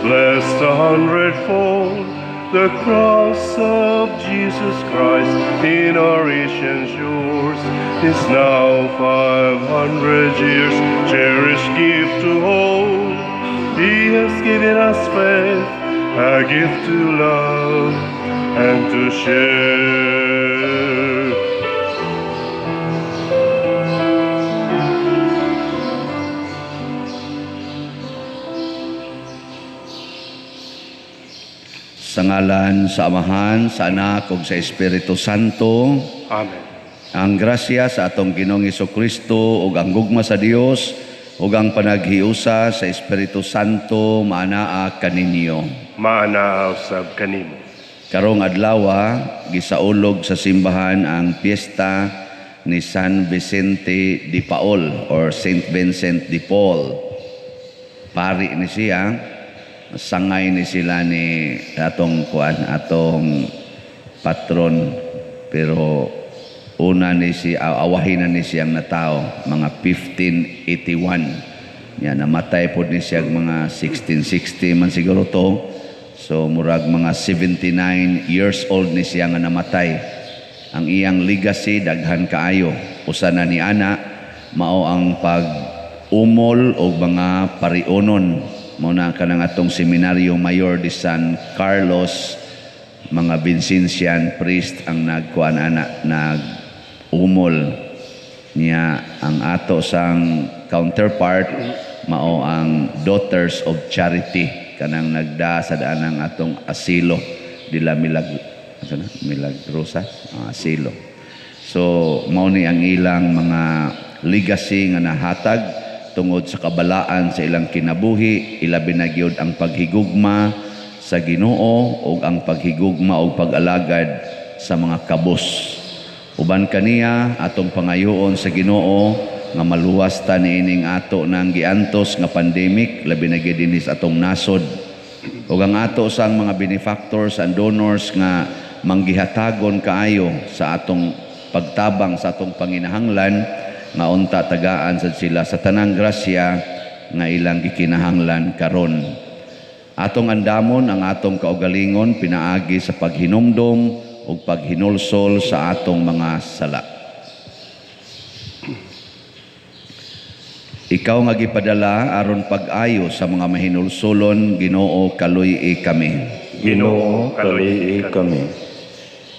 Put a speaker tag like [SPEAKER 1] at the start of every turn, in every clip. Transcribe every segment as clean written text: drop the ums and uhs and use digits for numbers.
[SPEAKER 1] Blessed a hundredfold. The cross of Jesus Christ in our Asian shores is now 500 years, cherished gift to hold. He has given us faith, a gift to love and to share.
[SPEAKER 2] Sa ngalan sa Amahan, sa Anak ug sa Espiritu Santo.
[SPEAKER 1] Amen.
[SPEAKER 2] Ang grasya sa atong Ginoong Kristo ug ang gugma sa Dios ug ang panaghiusa sa Espiritu Santo maanaa kaninyo.
[SPEAKER 1] Maanaa usab kanimo.
[SPEAKER 2] Karong adlaw, gisaulog sa simbahan ang piyesta ni San Vicente de Paul or Saint Vincent de Paul. Pari ni siya, sangay ni sila ni atong kuan, atong patron, pero una ni si awahin na ni siyang natao mga 1581. Ya, namatay pod ni siya mga 1660 man siguro to. So murag mga 79 years old ni siya nga namatay. Ang iyang legacy daghan kaayo. Usa na ni ana mao ang pag umol og mga parionon. Mao na kanang atong Seminario Mayor de San Carlos, mga Vincentian priest ang nagkuan ana, nag umol niya. Ang ato sang counterpart mao ang Daughters of Charity, kanang nagda sa daan atong asilo de la asa na? Milagrosa, asilo. So mao ni ang ilang mga legacy nga nahatag tungod sa kabalaan sa ilang kinabuhi, ilabi na gyud ang paghigugma sa Ginoo ug ang paghigugma ug pag-alagad sa mga kabos. Uban kaniya, atong pangayoon sa Ginoo nga maluwas ta niining ato nang giantos nga pandemic, labi na gyud dinhi sa atong nasod. Ug ang ato sang mga benefactors and donors nga manggihatagon kaayo sa atong pagtabang sa atong panginahanglan, nga unta tagaan sad sila sa tanang grasya nga ilang gikinahanglan karon. Atong andamon ang atong kaugalingon pinaagi sa paghinumdom ug paghinulsol sa atong mga sala. Ikaw nga gipadala aron pag-ayo sa mga mahinulsolon, Ginoo, kaluy-i kami.
[SPEAKER 1] Ginoo, kaluy-i
[SPEAKER 3] kami.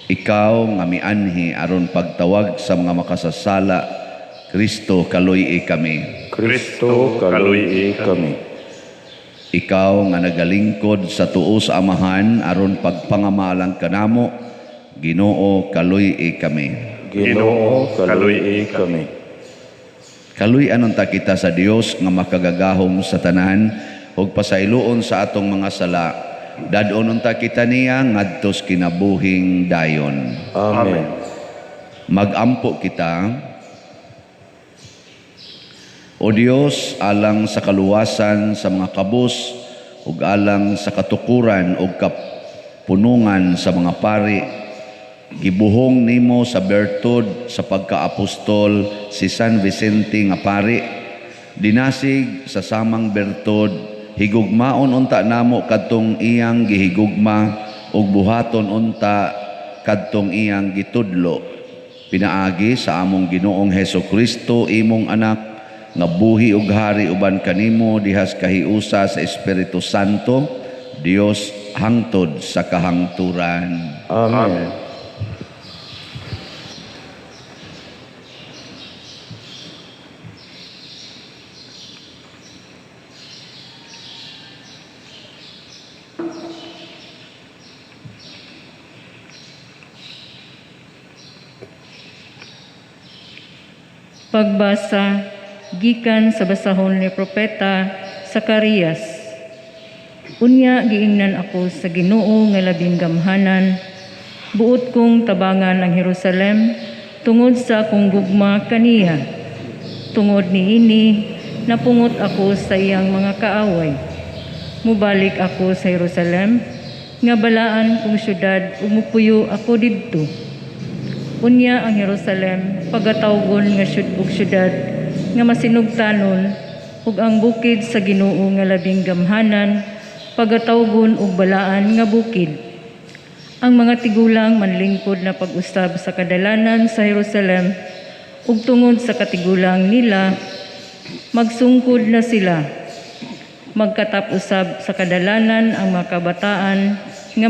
[SPEAKER 2] Ikaw nga mianhi aron pagtawag sa mga makasasala, Kristo, kaluy-i kami.
[SPEAKER 3] Kristo, kaluy-i kami.
[SPEAKER 2] Ikaw nga nagalingkod sa tuo sa Amahan aron pagpangamalang kanamo, Ginoo, kaluy-i kami.
[SPEAKER 3] Ginoo, kaluy-i kami.
[SPEAKER 2] Kaluy-anon ta kita sa Dios nga makagagahom sa tanan ug pasayloon sa atong mga sala. Dad-onon ta kita niya ngadtos kinabuhing dayon.
[SPEAKER 3] Amen.
[SPEAKER 2] Magampo kita. O Dios, alang sa kaluwasan sa mga kabus ug alang sa katukuran ug kapunungan sa mga pari, gibuhong nimo sa bertud sa pagkaapostol si San Vicente nga pari. Dinasig sa samang bertud, higugmaon unta namo kadtong iyang gihigugma ug buhaton unta kadtong iyang gitudlo. Pinaagi sa among Ginoong Heso Kristo, imong anak, nga buhi ug hari uban kanimo dihas kahiusa sa Espiritu Santo, Dios hangtod sa kahangturan.
[SPEAKER 3] Amen.
[SPEAKER 4] Pagbasa gikan sa basahon ni Propeta Sakarias. Unya giingnan ako sa Ginoo nga labing gamhanan, buot kong tabangan ang Jerusalem tungod sa akong gugma kaniya. Tungod niini napungot ako sa iyang mga kaaway. Mubalik ako sa Jerusalem nga balaan kong syudad ug mupuyo ako didto. Unya ang Jerusalem pagatawgon nga og syudad nga masinugtanon, ug ang bukid sa Ginoo nga labing gamhanan pagatawgon og balaan nga bukid. Ang mga tigulang manlingkod na pag-usab sa kadalanan sa Jerusalem ug tungod sa katigulang nila magsungkod na sila. Magkatap-usab sa kadalanan ang mga kabataan nga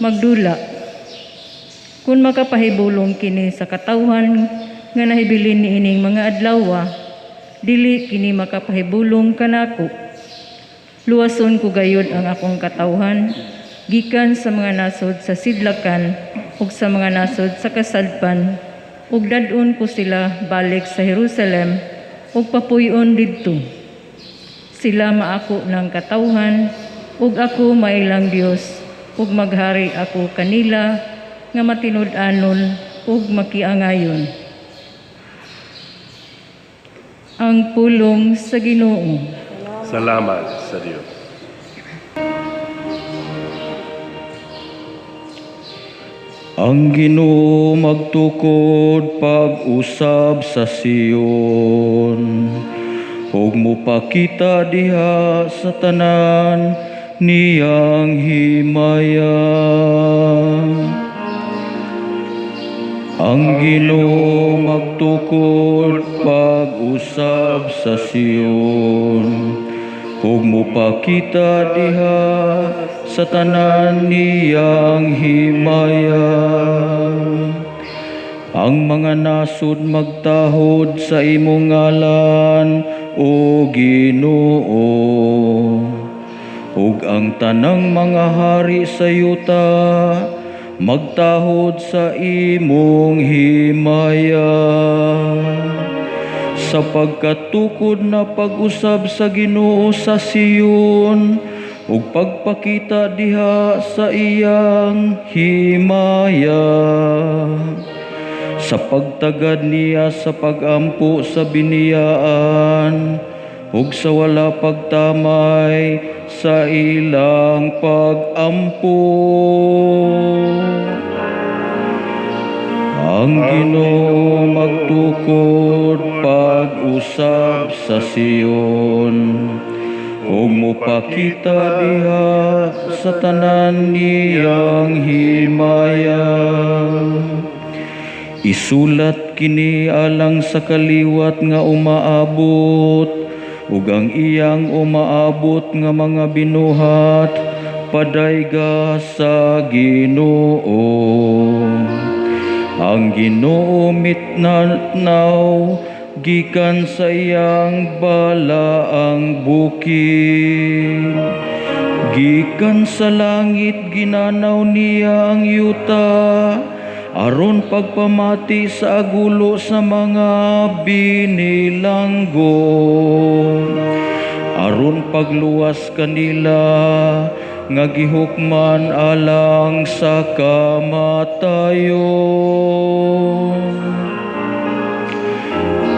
[SPEAKER 4] magdula. Kung makapahibulong kini sa katawhan nga nahibilin niining mga adlawa, dili kini makapahibulong kanako. Luwason ko gayud ang akong katawhan gikan sa mga nasod sa sidlakan ug sa mga nasod sa kasadpan, ug dad-on ko sila balik sa Jerusalem ug papuy-on didto. Sila maako ng katawhan ug ako mailang Dios, ug maghari ako kanila nga matinud-anon ug makiangayon. Ang pulong sa Ginoo.
[SPEAKER 1] Salamat sa Dios.
[SPEAKER 3] Ang Ginoo magtukod pag-usab sa Sion, ug mopakita diha sa tanan niyang himaya. Ang Ginoo magtukod pag-usab sa Sion, ug mopakita diha sa tanan niyang himaya. Ang mga nasod magtahod sa imong ngalan, o Ginoo, ug ang tanang mga hari sa yuta magtahod sa imong himaya. Sa pagkatukod na pag-usab sa Ginoo sa Sion, ug pagpakita diha sa iyang himaya. Sa pagtagad niya sa pagampo sa biniyaan, ug sa wala pagtamay sa ilang pagampo. Ang Ginoo magtukod pag-usab sa Sion, ug mopakita diha sa tanan niyang himaya. Isulat kini alang sa kaliwat nga umaabot, ug ang iyang umaabot nga mga binuhat padayga sa Ginoo. Ang Ginoo mitnanaw gikan sa iyang balaang bukid. Gikan sa langit ginanaw niya ang yuta, aron pagpamati sa agulo sa mga binilanggo, aron pagluwas kanila nga gihukman alang sa kamatayon.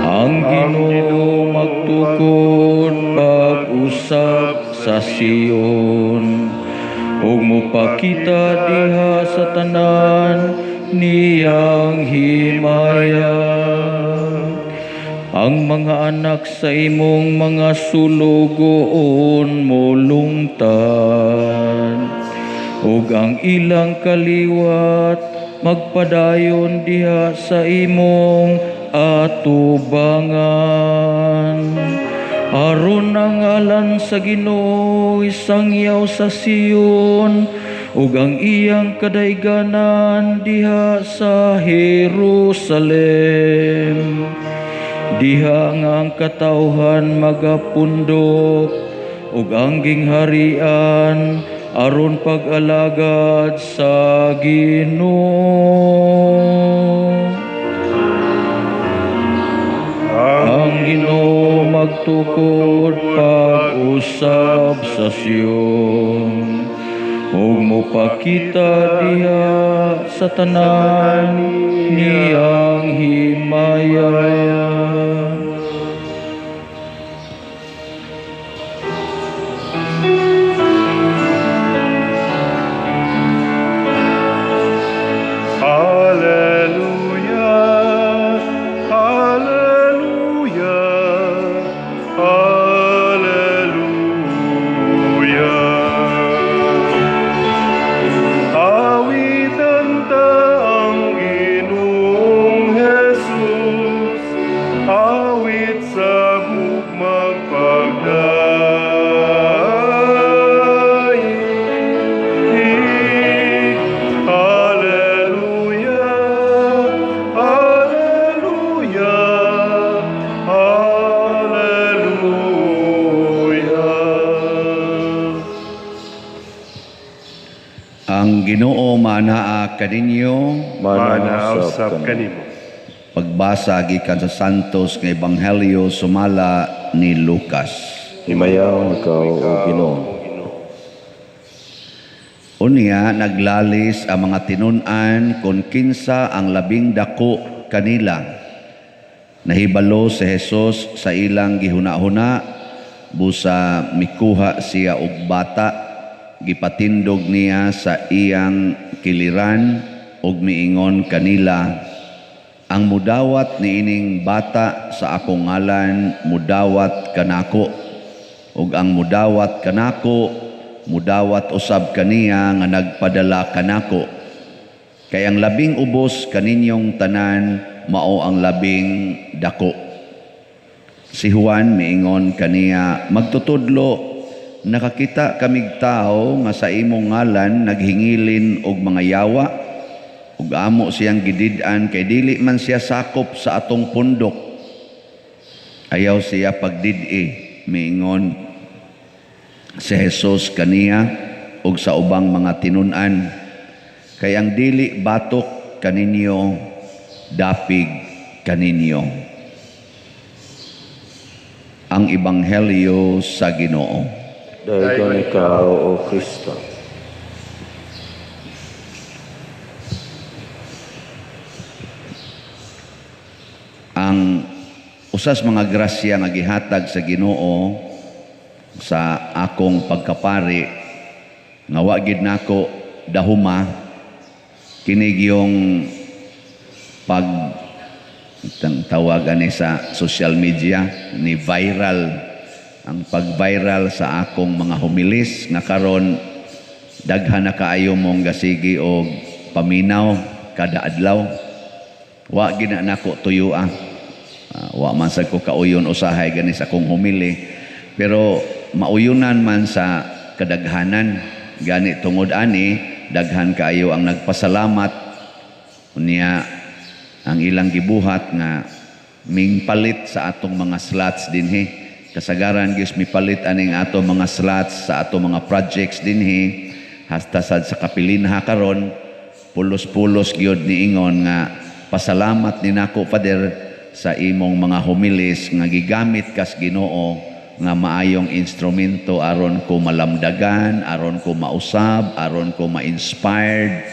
[SPEAKER 3] Ang Ginoo magtukod pag-usab sa Sion, ug mopakita diha sa tanan niyang himaya. Ang mga anak sa imong mga sulugoon molungtan, ug ang ilang kaliwat magpadayon diha sa imong atubangan. Aron ang ngalan sa Ginoo isangyaw sa Sion, ug ang iyang kadayganan diha sa Jerusalem. Diha nga ang katawhan magapundok, ug ang gingharian aron pag-alagad sa Ginoo. Ang Ginoo magtukod pag-usab sa Sion, ug mopakita diha sa tanan niyang himaya.
[SPEAKER 1] Alleluia, Alleluia, Alleluia.
[SPEAKER 2] Ang Ginoo manaa kaninyo.
[SPEAKER 1] Mana usab kanimo.
[SPEAKER 2] Pagbasa gikan sa Santos nga Ebanghelyo sumala ni Lucas.
[SPEAKER 5] Himayaon ikaw, O Ginoo.
[SPEAKER 2] Unya naglalis ang mga tinun-an kung kinsa ang labing dako kanila. Nahibalo si Jesus sa ilang gihuna-huna, busa mikuha siya og bata, gipatindog niya sa iyang kiliran ug miingon kanila, "Ang mudawat niining bata sa akong ngalan, mudawat kanako, ug ang mudawat kanako, mudawat usab kaniya nga nagpadala kanako. Kay ang labing ubos kaninyong tanan mao ang labing dako." Si Juan miingon kaniya, "Magtutudlo, nakakita kamig tawo nga sa imong ngalan naghingilin og mga yawa, ug amo siyang gidid-an kay dili man siya sakop sa atong pundok." "Ayaw siya pagdid-i," miingon si Jesus kaniya ug sa ubang mga tinun-an, "kay ang dili batok kaninyo, dapig kaninyo." Ang Ebanghelyo sa Ginoo.
[SPEAKER 5] Dayon ikaw, O Kristo.
[SPEAKER 2] Ang usas mga grasya nga gihatag sa Ginoo sa akong pagkapari nga wa gid nako dahuma kini yung pag tawag ani sa social media ni viral, ang pag-viral sa akong mga homilis nga karon daghan na kaayo mong gasigi og paminaw kada adlaw. Wa gid na nako tuyo. Wa man sad ko kauyon usahay gani sa akong homily, pero mauyunan man sa kadaghanan. Gani tungod ani daghan kaayo ang nagpasalamat. Unya ang ilang gibuhat nga mingpalit sa atong mga slots dinhi. Kasagaran gyud mipalit aning atong mga slots sa atong mga projects dinhi, hasta sad sa kapilinha karon pulos-pulos gyud niingon nga pasalamat ni nako, Father, sa imong mga homilis nga gigamit kas Ginoo nga maayong instrumento aron ko malamdagan, aron ko mausab, aron ko ma-inspired.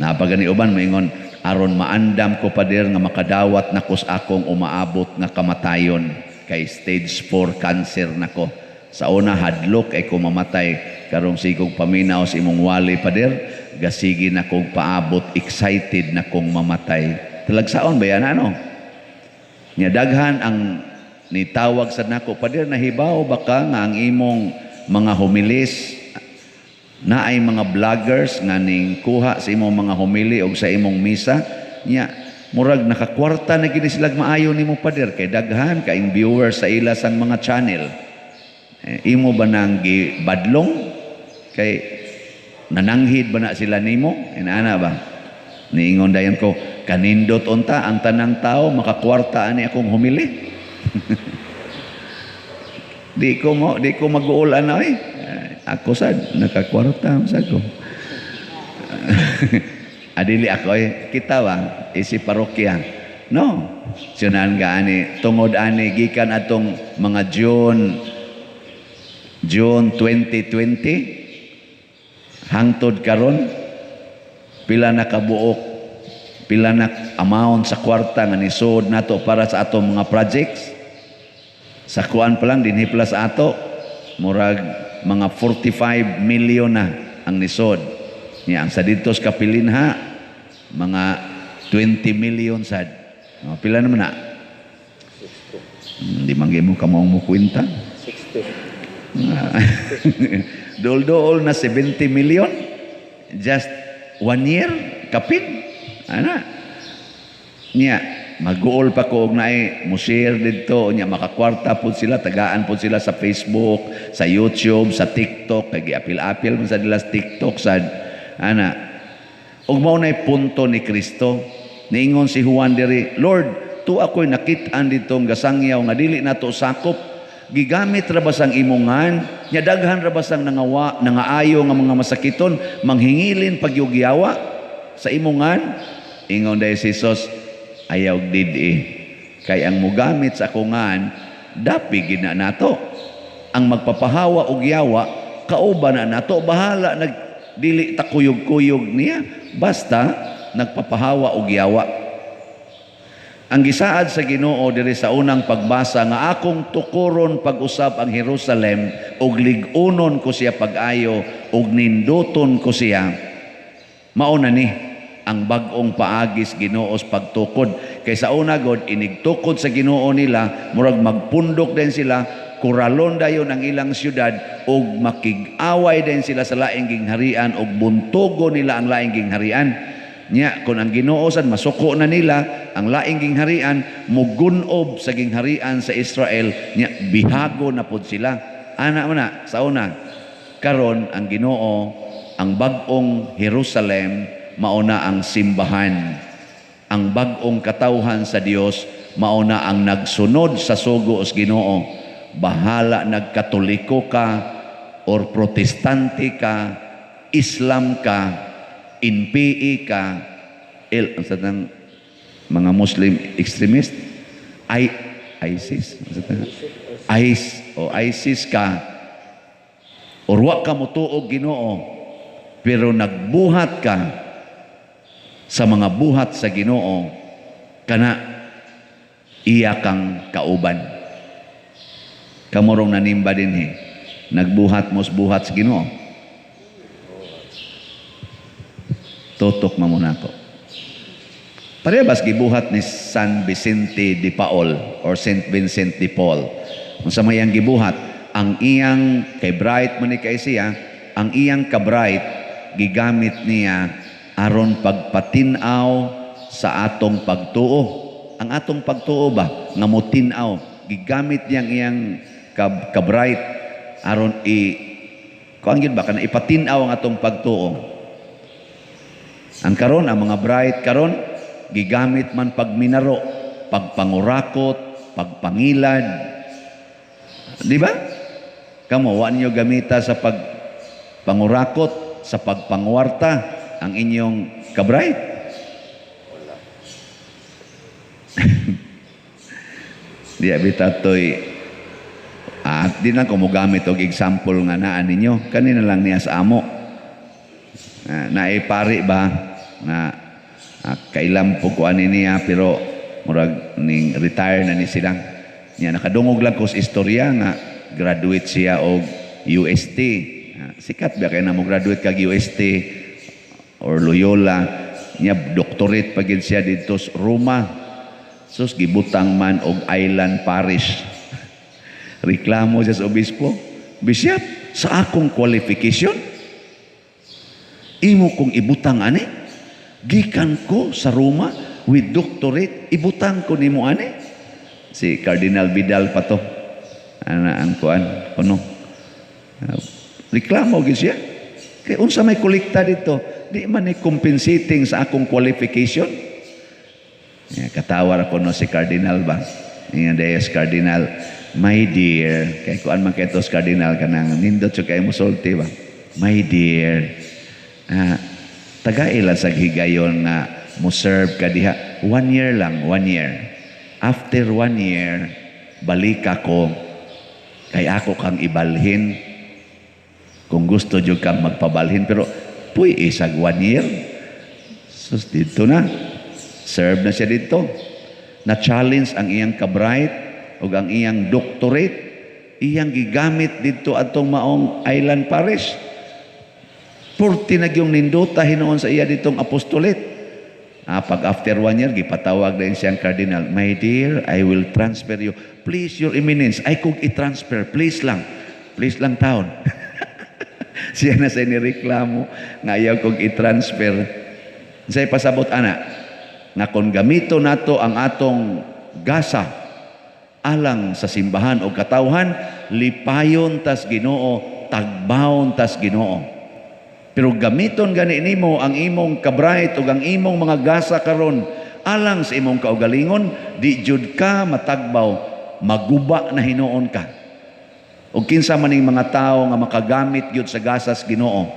[SPEAKER 2] Napagani uban moingon aron maandam ko, Pader, nga makadawat nako sa akong umaabot nga kamatayon kay stage 4 cancer nako. Sa una hadlok ay ko mamatay, karong sigog paminaw sa imong wali, Pader, gasigi na kog paabot, excited na kong mamatay. Talagsaon ba yan ano? Nya daghan ang nitawag sa nako, "Pader, nahibaw ba ka nga ang imong mga homilis na ay mga vloggers nga ning kuha sa imong mga homily og sa imong misa? Nya murag nakakwarta na gini sila maayo nimo, Pader, kay daghan kaing viewers sa ila sang mga channel. Imo ba nang gibadlong kay nananghid ba na sila nimo?" Inaana ba? Niingon dayon ko, kanindot unta ang tanang tao makakwarta ani akong homily. Di ko mag-uol ana eh. Ako sad nakakwarta sad ko. Adili ako eh, kita ba isi parokya. No. Sunan ka ani tungod ani gikan atong mga June 2020 hangtod karon, pila na kabuok, pila na amount sa kwarta nga nisod nato para sa atong mga projects. Sa kuan pa lang dinhi pala sa ato murag mga 45 million na ang nisod. Nya ang sa didto sa Kapilinha mga 20 million sad. Oh, pila naman na? Hindi man gyud mo kamaong mo kwenta.
[SPEAKER 5] 60.
[SPEAKER 2] Dool-dool na 70 million just one year kapin ana. Nya maguol pa ko og naay mo share didto, nya makakwarta pud sila, tagaan pud sila sa Facebook, sa YouTube, sa TikTok, kay giapil-apil man sa nila sa TikTok sad ana. Ug mao nay punto ni Kristo. Niingon si Juan diri, "Lord, tu ako'y nakit-an ditong gasangyaw nga dili nato sakop. Gigamit ra ba sang imong ngan? Nya daghan ra ba sang nangawa, nangaayo nga mga masakiton, manghingilin pagyog yawa sa imong ngan? Ingon dayon si Jesus, "Ayaw did-i. Kay ang mugamit sa akong ngan, dapi gina nato. Ang magpapahawa og yawa, kauban na nato, bahala nag dili ta kuyog-kuyog niya, basta nagpapahawa og yawa." Ang gisaad sa Ginoo diri sa unang pagbasa nga akong tukuron pag-usab ang Jerusalem ug lig-unon ko siya pag-ayo ug ninduton ko siya. Mao na ni ang bag-ong paagis Ginoo sa pagtukod. Kay sa una god, inigtukod sa Ginoo nila, murag magpundok din sila, kuralon dayon ang ilang syudad ug makig-away din sila sa laing gingharian ug buntugo nila ang laing gingharian. Nya kung ang Ginoo sad masuko na nila ang laing gingharian, mugunob sa gingharian sa Israel, nya bihago na pod sila. Ana man na sa una. Karon ang Ginoo, ang bag-ong Jerusalem mao na ang simbahan. Ang bag-ong katawhan sa Dios mao na ang nagsunod sa sugo sa Ginoo. Bahala nagkatoliko ka or Protestante ka, Islam ka, NPA ka, el, ang sa nang mga Muslim extremist, I, ISIS, ang sa nang- IS, o ISIS ka, or wa ka motuog Ginoo, pero nagbuhat ka sa mga buhat sa Ginoo, kana iya kang kauban. Kamurong nanimba dinhi, nagbuhat mos buhat sa Ginoo. Tutok mamuna ko. Parehas gibuhat ni San Vicente de Paul or Saint Vincent de Paul. Unsa may iyang gibuhat? Ang iyang kay bright man ni kay siya, ang iyang ka-bright gigamit niya aron pagpatin-aw sa atong pagtuo. Ang atong pagtuo ba nga motin-aw, gigamit niyang iyang ka-bright aron i kuan gyud ba kana ipatin-aw ang atong pagtuo. Ang karon, ang mga bright karon gigamit man pagminaro, pagpangurakot, pagpangilad. Di ba? Kamo wa ninyo gamita sa pagpangurakot, sa pagpangwarta ang inyong ka-bright. Di abi tatoy, di lang ko mogamit og example nga naa ninyo, kanina lang niya sa amo. Naipari ba nga kailan po ko ani niya, pero murag ning retire na ni sila. Niya nakadungog lang ko sa istorya nga graduate siya og UST. Sikat ba kay na mo graduate kag UST or Loyola? Niya doctorate pa gid siya didto sa Roma. Sus, gibutang man og island parish. Reklamo siya sa obispo. "Bishop, sa akong qualification, imo kong ibutang ani? Gikan ko sa Roma with doctorate, ibutang ko nimo ani?" Si Cardinal Vidal pa to. Ana ang kuan, kuno. Reklamo gyud siya. Kay unsa may kolekta dito? Di man ni compensating sa akong qualification. Ya, katawar ako no si Cardinal ba? Ingon dayon Cardinal, "My dear," kay kuan man kay tos Cardinal, kanang nindot so kay musulti ba? "My dear, tagaila sa higayon nga mo serve ka diha. 1 year lang, 1 year. After 1 year, balik ako kay ako kang ibalhin. Kung gusto jud kang magpabalhin," pero puy isag 1 year. Sus, dito na. Serve na siya dito. Na-challenge ang iyang ka-bright o ang iyang doctorate. Iyang gigamit dito atong maong island parish. Purti na yung nindota hinuon sa iya ditong apostolate. Pag after 1 year, gipatawag din siyang cardinal. "My dear, I will transfer you. Please, Your Eminence, ay kung i-transfer, please lang. Please lang taon." Siya na sa inireklamo nga ayaw kong i-transfer. Say pasabot ana, nga kung gamito nato ang atong gasa alang sa simbahan o katawhan, lipayon tas Ginoo, tagbawon tas Ginoo. Pero gamiton gani nimo ang imong ka-bright ug ang imong mga gasa karon alang sa imong kaugalingon, di jud ka matagbaw, maguba na hinuon ka. O kinsa man ning mga tao nga makagamit gyud sa gasas Ginoo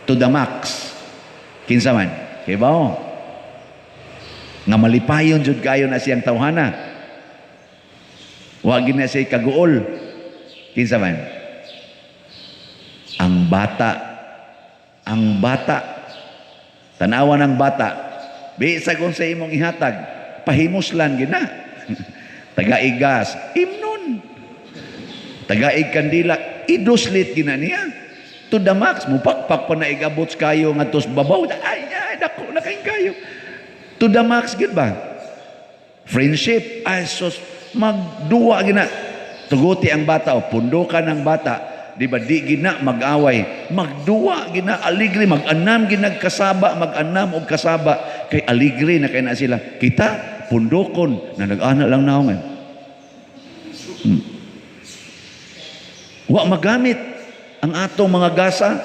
[SPEAKER 2] to the max? Kinsa man? Kay bao? Nga malipayon jud kayo na siyang tawhana. Wa gid na siya kaguol. Kinsa man? Ang bata. Ang bata. Tanawa ng bata. Bisag unsa imong ihatag, pahimuslan gina. Tagaig gas, imnon. Tagaig kandila, iduslit gina niya. To the max, mupakpak pa na igabot kayo nga tos babaw. Ay, ay, dako na kayong kayo. To the max, gid ba? Friendship, ay sus, magduwa gina. Tuguti ang bata o pundukan ang bata, di ba, di gina mag-away, magduwa gina, aligre, mag-anam gina kasaba, mag-anam og kasaba kay aligre na kay na sila. Kita pundokon na nag-ana lang naong. Wa magamit ang atong mga gasa.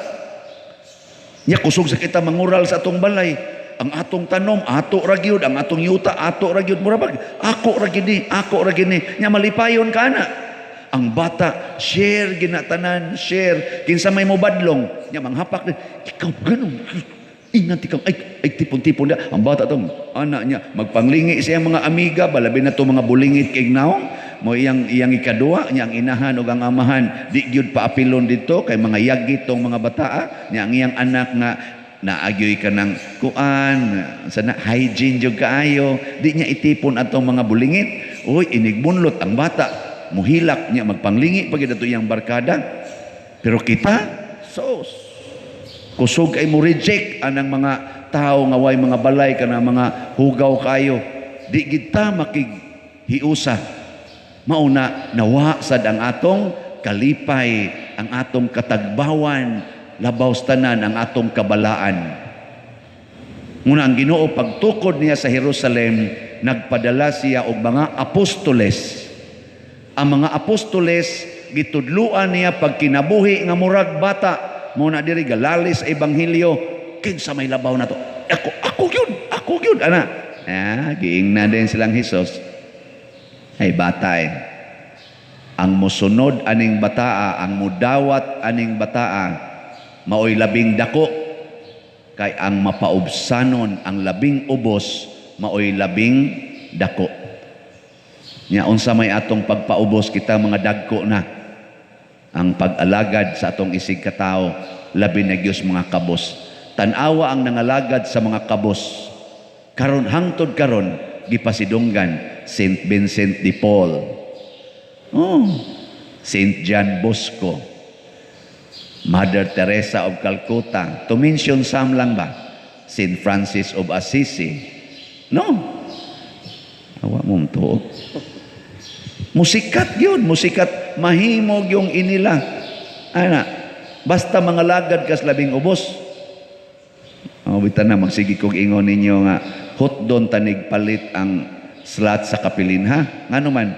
[SPEAKER 2] Nya kusog sa kita mangural sa atong balay. Ang atong tanom, ato ra gyud, ang atong yuta, ato ra gyud. Mura bag, ako ra gyud ni, ako ra gyud ni. Nya malipayon ka na. Ang bata, share ginatanan, share. Kinsa may mobadlong, nya manghapak din. Ikaw ganun. Ingat ikaw, ay, ay tipon-tipon na. Ang bata tong, anak niya, magpanglingi siya mga amiga, balabi na to mga bulingit kay naong, mo iyang iyang ikaduwa niya ang inahan ug ang amahan di gyud paapilon dito kay mga yagi tong mga bataa. Niya ang iyang anak nga naagyoy ka ng kuan sa na hygiene jud kaayo, di niya itipon atong mga bulingit. Uy, inigbunlot ang bata, muhilak niya, magpanglingi pag ato iyang barkada. Pero kita, sos, kusog ay mo reject anang mga tao nga way mga balay, kana mga hugaw kayo, di kita makighiusa. Mauna nawa sad ang atong kalipay, ang atong katagbawan, labaw sa tanan ang atong kabalaan. Muna ang Ginoo, pagtukod niya sa Jerusalem, nagpadala siya og mga apostoles. Ang mga apostoles gitudluan niya pagkinabuhi nga murag bata. Muna diri galalis sa ebanghelyo, kinsa may labaw nato? Ako, ako gyud, ako gyud ana. Ah, giingna din silang Hesus. Ay bata eh. Ang musunod aning bataa, ang mudawat aning bataa, maoy labing dako kay ang mapaubsanon ang labing ubos maoy labing dako. Nya unsa may atong pagpaubos kita mga dagko na? Ang pag-alagad sa atong isig katao, labi na gyud mga kabos. Tan-awa ang nangalagad sa mga kabos. Karon hangtod karon gipasidunggan Saint Vincent de Paul. Oh, Saint John Bosco. Mother Teresa of Calcutta. To mention some lang ba? Saint Francis of Assisi. No. Awa mo to. Musikat yun, musikat mahimog yung inila. Ana, basta mga lagad kas labing ubos. Oh, bitan na magsige kog ingon ninyo nga hotdon tanig palit ang slot sa kapilinha. Ngano man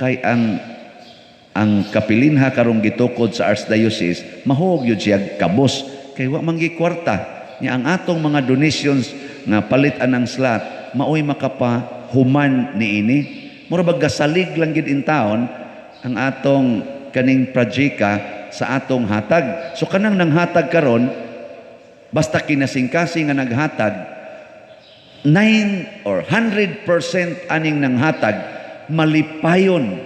[SPEAKER 2] kay ang kapilinha karong gitukod sa Archdiocese, mahog yun siya kabos kay wa man kwarta. Nya ang atong mga donations nga palit anang slot maoy makapahuman niini. Mura bag gasalig lang gid in taon ang atong kaning projeka sa atong hatag. So kanang nanghatag karon, basta kinasingkasing nga naghatag, 9 or 100% aning nanghatag malipayon.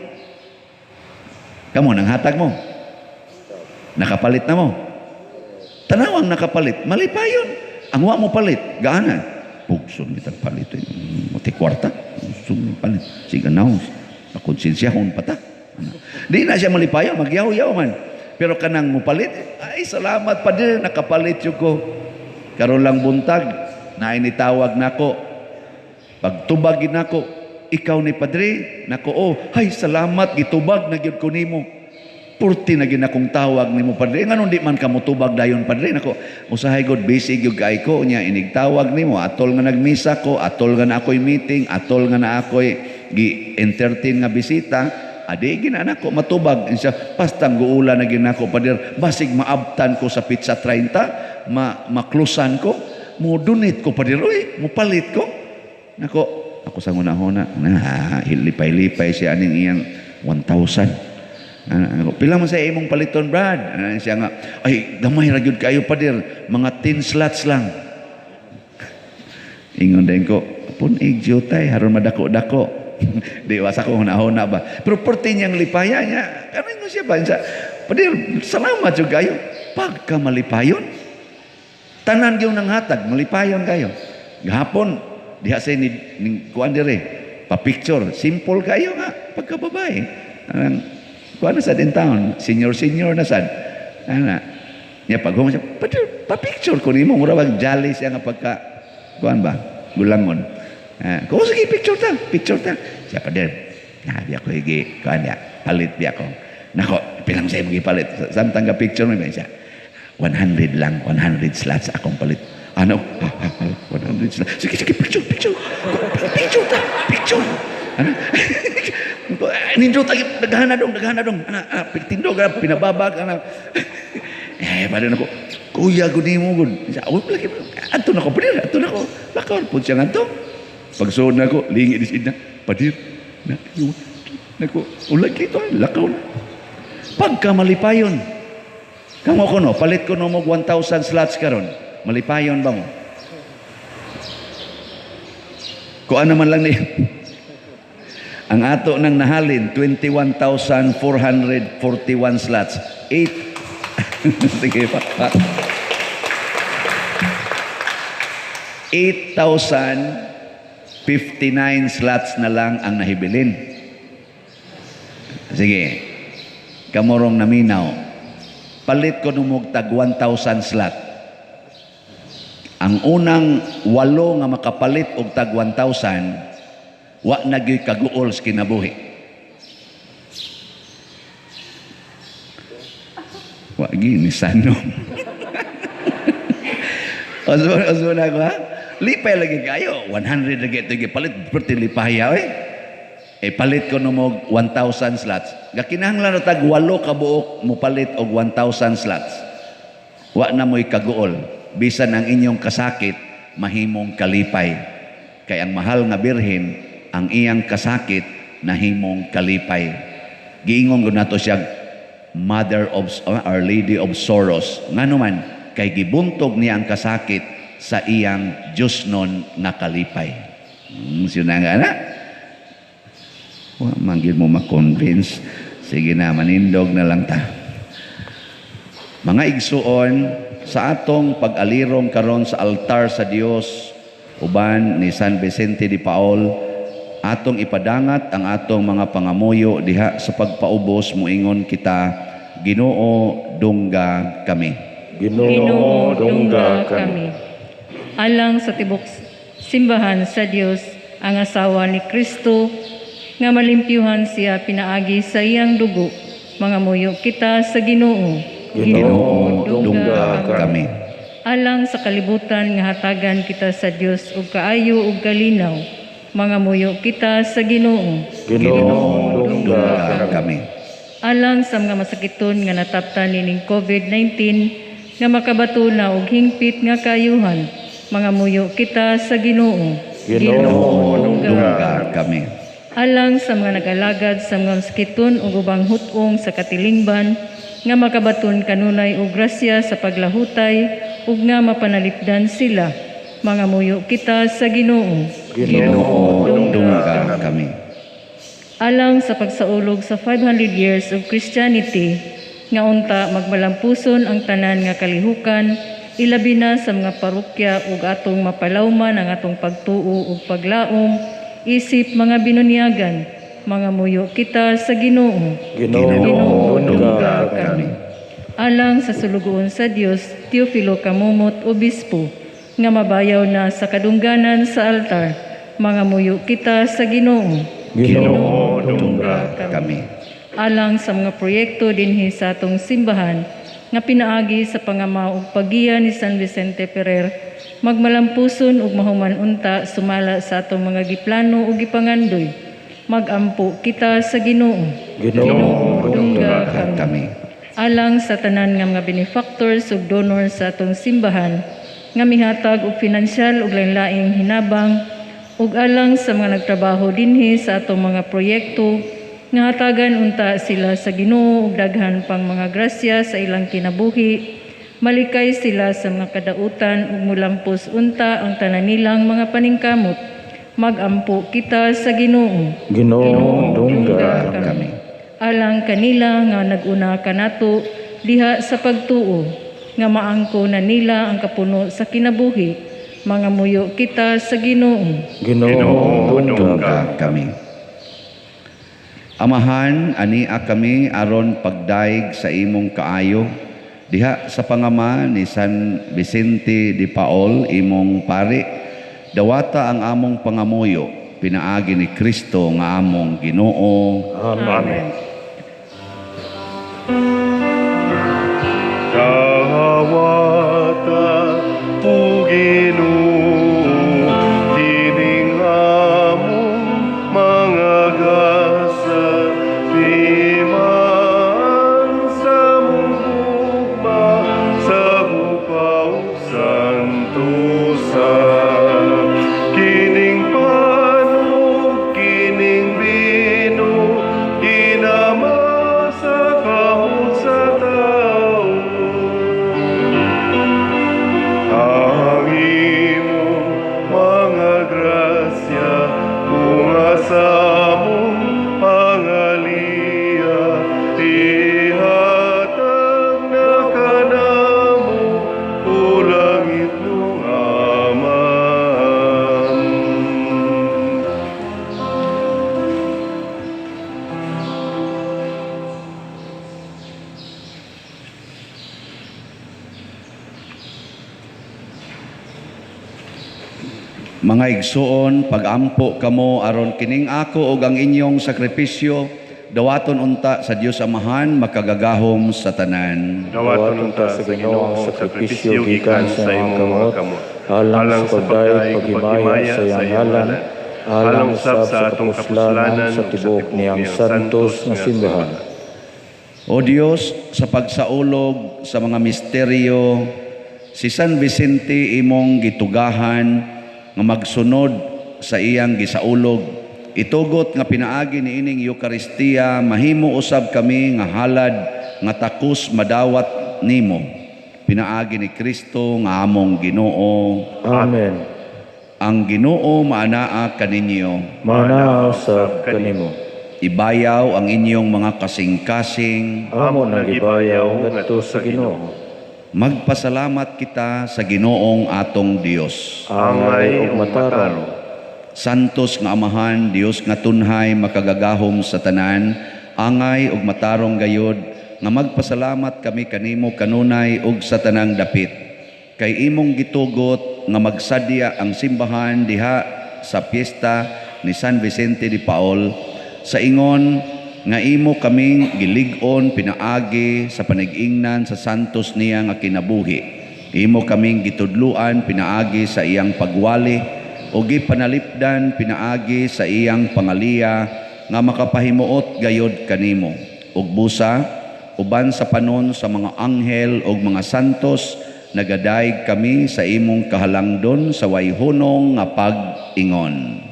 [SPEAKER 2] Kamo nanghatag mo. Nakapalit na mo. Tanawang nakapalit, malipayon. Ang wa mo palit, gaana. Pugson kitang palit. Eh. Mati kwarta. Pugson palit. Sige na, nakonsensyahon pa ta. Di na siya malipayon, magyaw-yaw man. Pero kanang mupalit, ay salamat pa din, nakapalit yun ko. Karon lang buntag, naay nitawag nako. Pagtubag nako, ikaw ni padre, nako oh, hay salamat gitubag na gyud ko nimo. Purti na gyud akong tawag nimo, padre. Nganong di man ka motubag dayon, padre? Nako, usahay god busy gyud kay ko nya inigtawag nimo, atol nga nagmisa ko, atol nga na ako'y meeting, atol nga na ako'y gi-entertain nga bisita. Adi gina nako matubag siya pastang guula na ginako, pader, basig maabtan ko sa pizza 30, ma maklusan ko, mo donate ko, pader, uy, mo palit ko. Nako, ako sa hunahuna na, hilipay-lipay siya aning iyang 1,000. Ano, pila man sa imong paliton, Brad? Ano, siya nga, "Ay, gamay ra gyud kayo, pader, mga 10 slots lang." Ingon din ko, "Pun-ig jutay, haron madako-dako." Di wasa ko hunahuna ba. Pero perti niyang lipaya niya, ano mo siya ba? Siya, "Pader, salamat jud kayo." Pagka malipayon, tanan gyud nang hatag, malipayon kayo. Gahapon, diha sa ni kuan dire, pa-picture, simple kayo nga, pagkababae. Anang, kuan na sad in town, senior senior na sad. Ana, niya pag siya, "Pader, pa-picture ko nimo," mura bag jolly siya nga pagka, kuan ba, gulangon. Ah, ko sige, picture ta, picture ta. Siya, "Pader, na biya ko higi, kuan ya, palit biya ko." Nako, pilang sa imong gipalit. Samtang ka picture mo siya, "100 lang, 100 slots akong palit." Ano? 100 slots. "Sige, sige, picture, picture. Picture ta, picture." Ano? Nindot ay daghana dong, daghana dong. Ana, ana, tindog, ana, pinababag, ana. Eh, pa ako, "Kuya, gud nimo gud." Siya, "Oh, lagi, adto na ko, pader, adto na ko." Lakaw po siya ngadto. Pagsuod na ko, lingi di na, "Pader, na, nako, ulag kito, lakaw na." Pagka malipayon. Kamo ko no, palit ko no mo 1,000 slots karon. Malipayon ba mo? Kuan naman lang ni ang ato nang nahalin, 21,441 slots. 8. Sige pa. 8,059 slots na lang ang nahibilin. Sige. Kamorong naminaw. Palit ko numog tag 1,000 slot. Ang unang walo nga makapalit og tag 1,000, wa na gyud kaguol sa kinabuhi. Wa gyud ni sano. Osmo na ako ha. Lipay lagi kayo. 100 lagi ito palit. Perti lipaya eh. Eh palit ko no 1,000 slots. Gakinahanglan na tag walo ka buok mo palit og 1,000 slots. Wa na mo'y kaguol. Bisan ang inyong kasakit, mahimong kalipay. Kay ang mahal nga birhen, ang iyang kasakit, nahimong kalipay. Giingon gud nato siya Mother of Our Lady of Sorrows. Ngano man, kay gibuntog niya ang kasakit sa iyang Diyosnon nga kalipay. Siya na nga na. Wa man gyud mo ma-convince. Sige na, manindog na lang ta. Mga igsuon, sa atong pag-alirong karon sa altar sa Dios uban ni San Vicente de Paul, atong ipadangat ang atong mga pangamuyo diha sa pagpaubos. Moingon kita, Ginoo, dungga kami.
[SPEAKER 5] Ginoo, dungga kami.
[SPEAKER 4] Alang sa tibok simbahan sa Dios, ang asawa ni Kristo, nga malimpyuhan siya pinaagi sa iyang dugo, mangamuyo kita sa Ginoo.
[SPEAKER 5] Ginoo, dungga
[SPEAKER 2] kami.
[SPEAKER 4] Alang sa kalibutan nga hatagan kita sa Dios og kaayo ug kalinaw, mangamuyo kita sa Ginoo.
[SPEAKER 5] Ginoo, dungga
[SPEAKER 2] kami.
[SPEAKER 4] Alang sa mga masakiton nga nataptan nining COVID-19 nga makabato na og hingpit nga kaayuhan, mangamuyo kita sa Ginoo.
[SPEAKER 5] Ginoo,
[SPEAKER 2] dungga kami.
[SPEAKER 4] Alang sa mga nag-alagad sa mga masakiton ug ubang hut-ong sa katilingban nga makabaton kanunay og grasya sa paglahutay ug nga mapanalipdan sila, mangamuyo kita sa Ginoo.
[SPEAKER 2] Ginoo, dungga kami.
[SPEAKER 4] Alang sa pagsaulog sa 500 years of Christianity, nga unta magmalampuson ang tanan nga kalihukan, ilabi na sa mga parokya ug atong mapalawman ang atong pagtuo ug paglaom, isip mga binunyagan, mangamuyo kita sa Ginoo.
[SPEAKER 5] Ginoo, dungga
[SPEAKER 2] kami.
[SPEAKER 4] Alang sa sulugoon sa Dios, Teofilo Camomot, Obispo, nga mabayaw na sa kadungganan sa altar, mangamuyo kita sa Ginoo.
[SPEAKER 5] Ginoo,
[SPEAKER 2] dungga kami.
[SPEAKER 4] Alang sa mga proyekto dinhi sa atong simbahan nga pinaagi sa pangama ug paggiya ni San Vicente Ferrer, magmalampuson ug mahuman unta sumala sa atong mga giplano ug gipangandoy, magampo kita sa Ginoo.
[SPEAKER 5] Ginoo,
[SPEAKER 4] dungga
[SPEAKER 2] kami.
[SPEAKER 4] Alang sa tanan nga mga benefactors ug donors sa atong simbahan nga mihatag og pinansyal ug lain-laing hinabang, ug alang sa mga nagtrabaho dinhi sa atong mga proyekto Nga hatagan unta sila sa Ginoo og daghan pang mga grasya sa ilang kinabuhi. Malikay sila sa mga kadautan ug mulampos unta ang tanan nilang mga paningkamot. Magampo kita sa Ginoo.
[SPEAKER 5] Ginoo, dungga kami.
[SPEAKER 2] Kami.
[SPEAKER 4] Alang kanila nga naguna kanato diha sa pagtuo, nga maangko na nila ang kapuno sa kinabuhi. Mangamuyo kita sa Ginoo.
[SPEAKER 5] Ginoo, dungga
[SPEAKER 2] kami. Amahan, ania kami aron pagdaig sa imong kaayo diha sa pangama ni San Vicente de Paul, imong pari. Dawata ang among pangamuyo pinaagi ni Kristo nga among Ginoo.
[SPEAKER 5] Amen.
[SPEAKER 1] Dawata o Ginoo, kining among mga gasa, timaan sa among gugma, sa hupaw santosa. Kining pan ug kining bino, ginama sa kamot sa tao. Ang imong mga grasya, bunga sa among pangaliya, ihatag na kanamo, o langit nung Amahan.
[SPEAKER 2] Mga igsuon, pagampo kamo aron kining ako ug ang inyong sakripisyo dawaton unta sa Dios Amahan makagagahom sa tanan.
[SPEAKER 1] Dawaton unta sa Ginoo ang sakripisyo gikan sa imong mga kamot,
[SPEAKER 5] alang sa pagdayeg paghimaya sa iyang ngalan, alang usab sa atong kapuslanan sa tibuok niyang santos nga simbahan.
[SPEAKER 2] O Dios, sa pagsaulog sa mga misteryo, si San Vicente imong gitugahan nga magsunod sa iyang gisaulog. Itugot nga pinaagi niining Eukaristiya, mahimo usab kami nga halad nga takos madawat nimo. Pinaagi ni Kristo nga among Ginoo.
[SPEAKER 5] Amen.
[SPEAKER 2] Ang Ginoo maanaa kaninyo.
[SPEAKER 5] Maanaa usab kanimo.
[SPEAKER 2] Ibayaw ang inyong mga kasing-kasing.
[SPEAKER 5] Amo nang gibayaw ngadto sa Ginoo.
[SPEAKER 2] Magpasalamat kita sa Ginoong atong Dios.
[SPEAKER 5] Angay ug matarong.
[SPEAKER 2] Santos nga Amahan, Dios nga tunhay, makagagahom sa tanan, angay ug matarong gayod, nga magpasalamat kami kanimo kanunay ug sa tanang dapit. Kay imong gitugot nga magsadya ang simbahan diha sa piyesta ni San Vicente de Paul, sa ingon nga imo kaming gilig-on pinaagi sa panag-ingnan sa santos niya nga kinabuhi. Imo kaming gitudluan pinaagi sa iyang pagwali o gipanalipdan pinaagi sa iyang pangaliya nga makapahimuot gayod kanimo. Ug busa uban sa panon sa mga anghel ug mga santos, nagadayeg kami sa imong kahalangdon sa wayhunong nga pag-ingon.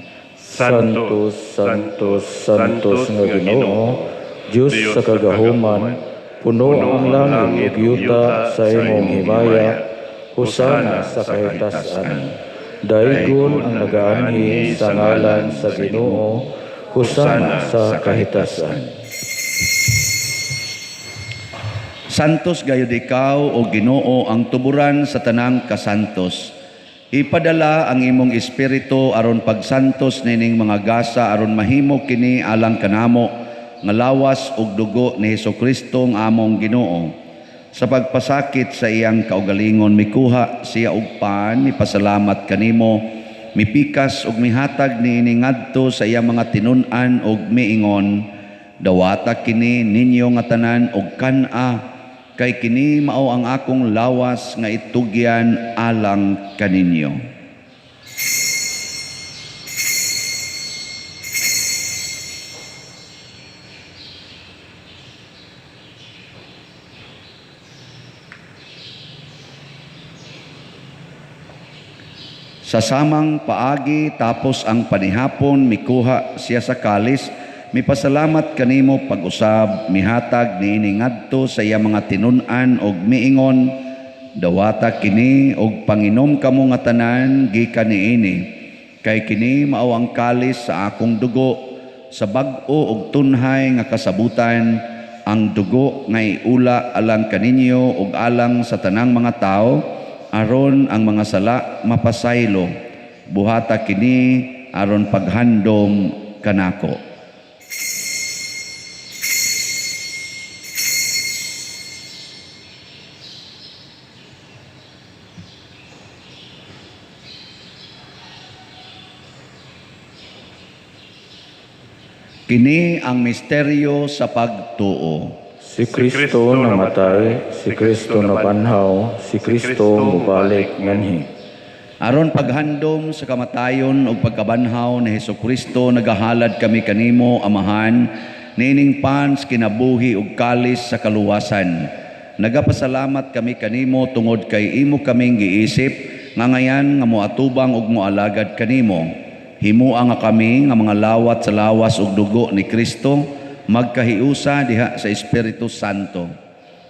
[SPEAKER 5] Santos, Santos, Santos nga Ginoo, Dios sa kagahuman, puno ang langit ug yuta sa imong himaya, hosana sa kahitasan. Daygon ang nagaanhi sa ngalan sa Ginoo, hosana sa kahitasan.
[SPEAKER 2] Santos gayud ikaw o Ginoo ang tuburan sa tanang kasantos. Ipadala ang imong espiritu aron pagsantos nining mga gasa aron mahimo kini alang kanamo nga lawas ug dugo ni Hesukristo ang among Ginoo. Sa pagpasakit sa iyang kaugalingon mikuha siya og pan, mipasalamat kanimo, mipikas ug mihatag niini ngadto sa iyang mga tinun-an ug miingon, dawata kini ninyo nga tanan og kan-a, kay kini mao ang akong lawas nga itugyan alang kaninyo. Sa samang paagi tapos ang panihapon mikuha siya sa kalis, Mipasalamat kanimo pag-usab, mihatag niini ngadto sa iya mga tinun-an og miingon, "Dawata kini og panginom kamo nga tanan gikan niini, kay kini mao ang kalis sa akong dugo sa bag-o og tunhay nga kasabutan, ang dugo nga iula alang kaninyo ug alang sa tanang mga tawo aron ang mga sala mapasaylo. Buhata kini aron paghandom kanako." Kini ang misteryo sa pagtuo.
[SPEAKER 5] Si Kristo namatay, si Kristo nabanhaw, si Kristo mubalik nganhi.
[SPEAKER 2] Aron paghandom sa kamatayon ug pagkabanhaw ni Hesukristo, nagahalad kami kanimo, Amahan, niining pan sa kinabuhi ug kalis sa kaluwasan. Nagapasalamat kami kanimo tungod kay imo kaming giisip nga ngayan nga moatubang ug moalagad kanimo. Himua nga kami nga mga lawat sa lawas ug dugo ni Kristo magkahiusa diha sa Espiritu Santo.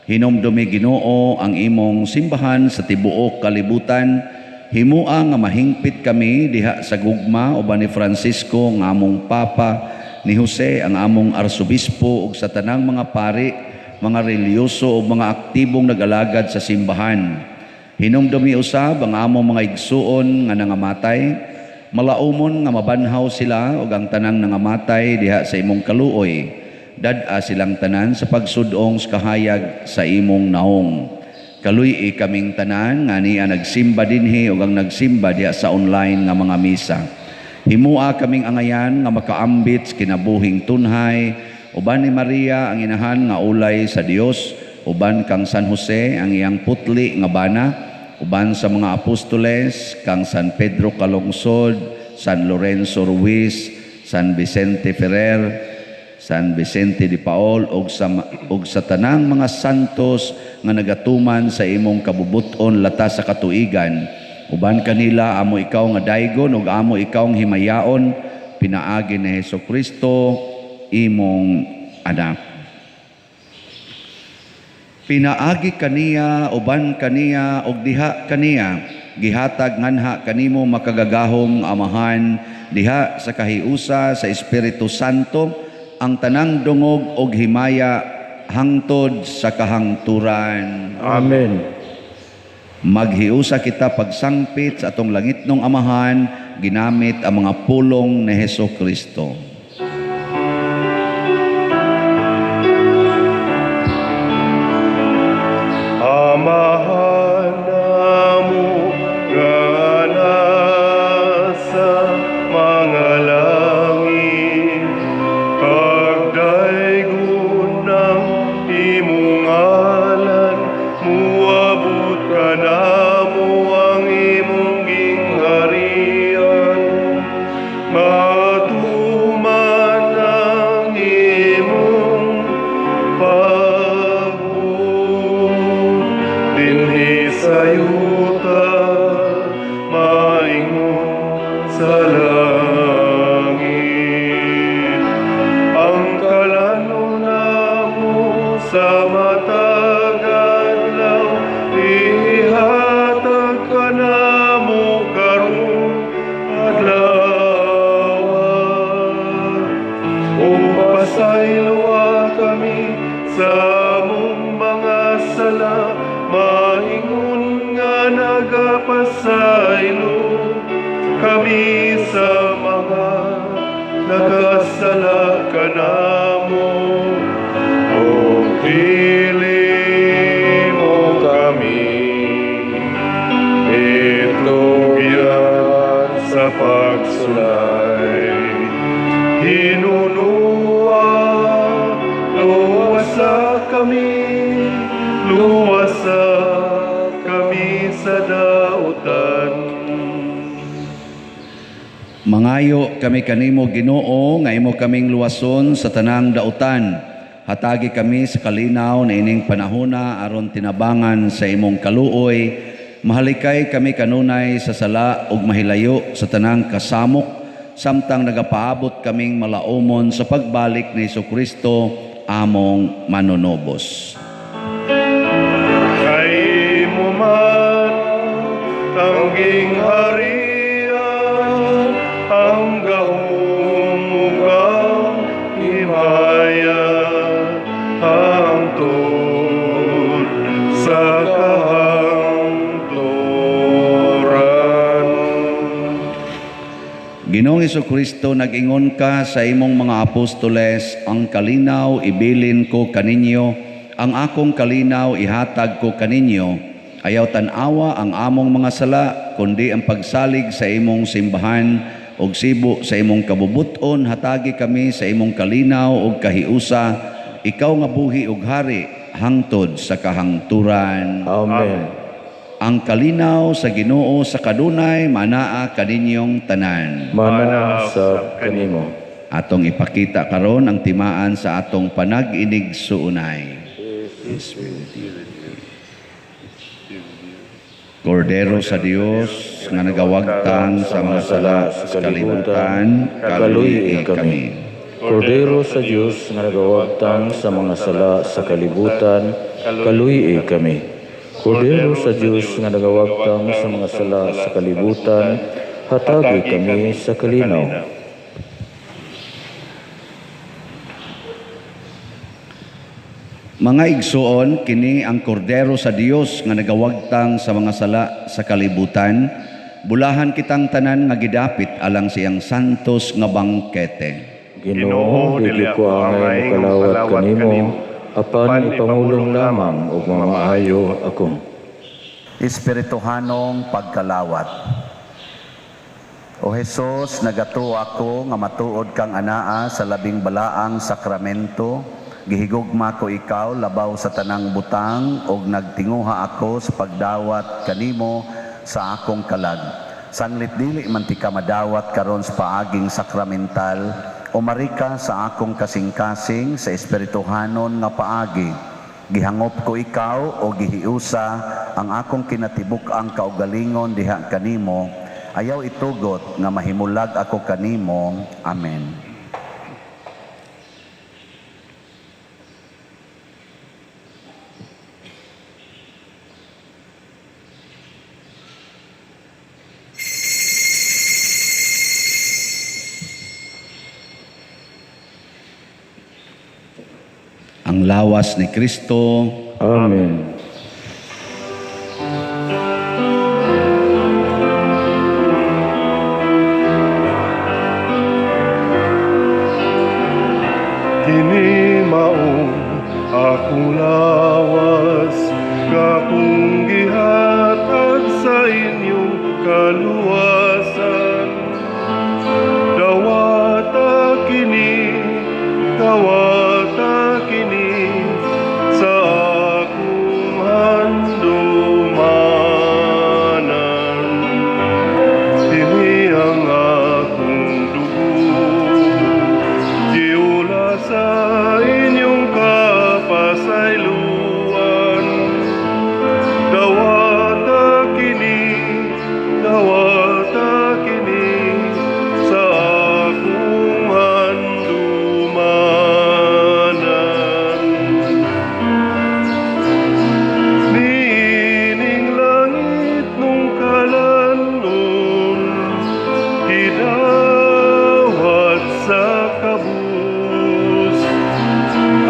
[SPEAKER 2] Hinumdumi, Ginoo, ang imong simbahan sa tibuok kalibutan. Himua nga mahingpit kami diha sa gugma uban ni Francisco nga among Papa, ni Jose ang among Arsobispo ug sa tanang mga pari, mga relihiyoso ug mga aktibong nag-alagad sa simbahan. Hinumdumi usab ang among mga igsuon nga nangamatay, malaumon nga mabanhaw sila ug ang tanang nangamatay diha sa imong kaluoy. Dad-a silang tanan sa pagsudong sa kahayag sa imong naong. Kaluy-i kaming tanan nga niya nagsimba dinhi ug ang nagsimba diha sa online nga mga misa. Himua kaming angayan nga makaambit sa kinabuhing tunhay uban ni Maria ang inahan nga ulay sa Dios, uban kang San Jose ang iyang putli nga bana, uban sa mga apostoles kang San Pedro Calungsod, San Lorenzo Ruiz, San Vicente Ferrer, San Vicente de Paul ug sa tanang mga santos nga nagatuman sa imong kabubut-on latas sa katuigan. Uban kanila amo ikaw nga daygon ug amo ikaw nga himayaon pinaagi ni Hesukristo imong anak. Pinaagi kaniya, uban kaniya ug diha kaniya, gihatag nganha kanimo makagagahom Amahan diha sa kahiusa sa Espiritu Santo ang tanang dungog og himaya hangtod sa kahangturan.
[SPEAKER 5] Amen.
[SPEAKER 2] Maghiusa kita pagsangpit sa atong langitnong Amahan ginamit ang mga pulong ni Hesukristo.
[SPEAKER 1] Amahan namo nga nasa mga langit, pagdaygon ang imong ngalan, muabot kanamo ang imong gingharian, matuman ang imong pagbuot dinhi sa yuta maingon sa langit. Ang kalanon namo sa matag adlaw ihatag kanamo karong adlaw. Ug pasayloa kami sa among mga sala, maingon nga nagapasaylo kami sa mga nakasala kanamo. Ug dili mo kami itugyan sa pagsulay. Hinunua, luwasa kami, luwasa kami sa dautan.
[SPEAKER 2] Mangayo kami kanimo, Ginoo, nga imo kaming luwason sa tanang dautan. Hatagi kami sa kalinaw na ining panahona aron tinabangan sa imong kaluoy. Mahalikay kami kanunay sa sala ug mahilayo sa tanang kasamok. samtang nagapaabot kaming malaumon sa pagbalik ni Kristo among manunobos.
[SPEAKER 1] Kay imo man ang gingharian, ang gahom ug ang himaya, hangtod sa kahangturan.
[SPEAKER 2] Ginoong Kristo, nag-ingon ka sa imong mga apostoles, "Ang kalinaw ibilin ko kaninyo, ang akong kalinaw ihatag ko kaninyo. Ayaw tan-awa ang among mga sala, kundi ang pagsalig sa imong simbahan ug sibo sa imong kabubuton, hatagi kami sa imong kalinaw ug kahiusa, ikaw nga buhi ug hari hangtod sa kahangturan."
[SPEAKER 5] Amen.
[SPEAKER 2] Ang kalinaw sa Ginoo sa kadunay manaa kaninyong tanan.
[SPEAKER 5] Manaa sab kanimo.
[SPEAKER 2] Atong ipakita karon ang timaan sa atong panag-inigsuonay. Kordero sa Dios nga nagawagtang sa mga sala sa kalibutan, kaluyi kami.
[SPEAKER 5] Kordero sa Dios nga nagawagtang sa mga sala sa kalibutan, kaluyi kami. Kordero sa Dios nga nagawagtang sa mga sala sa kalibutan, hatagi kami sa kalinaw.
[SPEAKER 2] Mga igsuon, kini ang kordero sa Dios nga nagawagtang sa mga sala sa kalibutan. Bulahan kitang tanan nga gidapit alang siyang santos nga bangkete.
[SPEAKER 5] Ginoo, dili ko angay mokalawat kanimo, apan ipangulong lamang ug mamaayo ako.
[SPEAKER 2] Espirituhanong pagkalawat. O Hesus, nagatuo ako nga matuod kang anaa sa labing balaang sakramento. Gihigugma ko ikaw labaw sa tanang butang ug nagtinguha ako sa pagdawat kanimo sa akong kalag. Sanglit dili man tika madawat karon sa paaging sakramental, umarika sa akong kasing-kasing sa espirituhanon nga paagi. Gihangop ko ikaw o gihiusa ang akong kinatibuk-ang kaugalingon diha kanimo. Ayaw itugot nga mahimulag ako kanimo. Amen. Ang lawas ni Kristo.
[SPEAKER 5] Amen.
[SPEAKER 1] Kini mao akong lawas akong gihatag sa inyong kaluwasan. Dawata kini, dawata kini sa akong handumanan. Kini ang akong dugo, giula sa inyong kapasayloan. Dawata kini, dawata kini sa akong handumanan. Niining langit nung kalanon, gidawat sa kabus.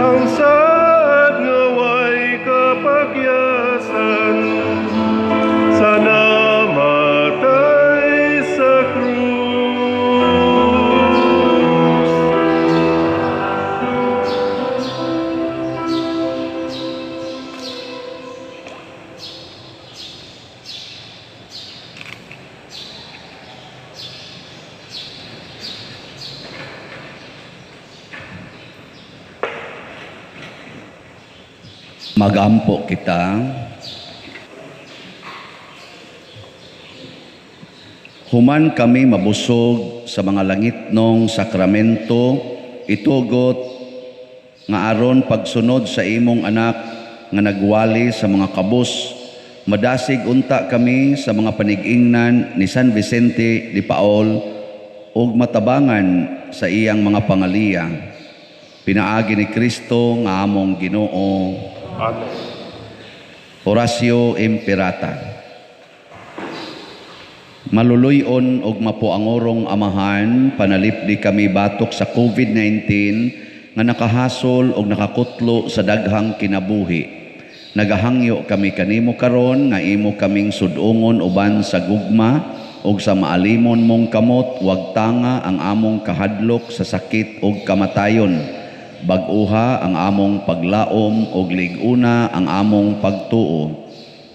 [SPEAKER 1] Ang saad nga way kapagyasan, sa namatay sa krus.
[SPEAKER 2] Magampo kita. Human kami mabusog sa mga langitnong sakramento, itugot nga aron pagsunod sa imong anak nga nagwali sa mga kabus, madasig unta kami sa mga panigingnan ni San Vicente de Paul. ug matabangan sa iyang mga pangaliya. Pinaagi ni Kristo nga among Ginoo.
[SPEAKER 1] Amen.
[SPEAKER 2] Oratio Imperata. Maluluy-on ug mapuangorong Amahan, panalipdi kami batok sa COVID-19 nga nakahasol ug nakakutlo sa daghang kinabuhi. Nagahangyo kami kanimo karon nga imo kaming sudungon uban sa gugma ug sa maalimon mong kamot, wagtanga ang among kahadlok sa sakit ug kamatayon. Bag-uha ang among paglaom ug lig-una ang among pagtuo.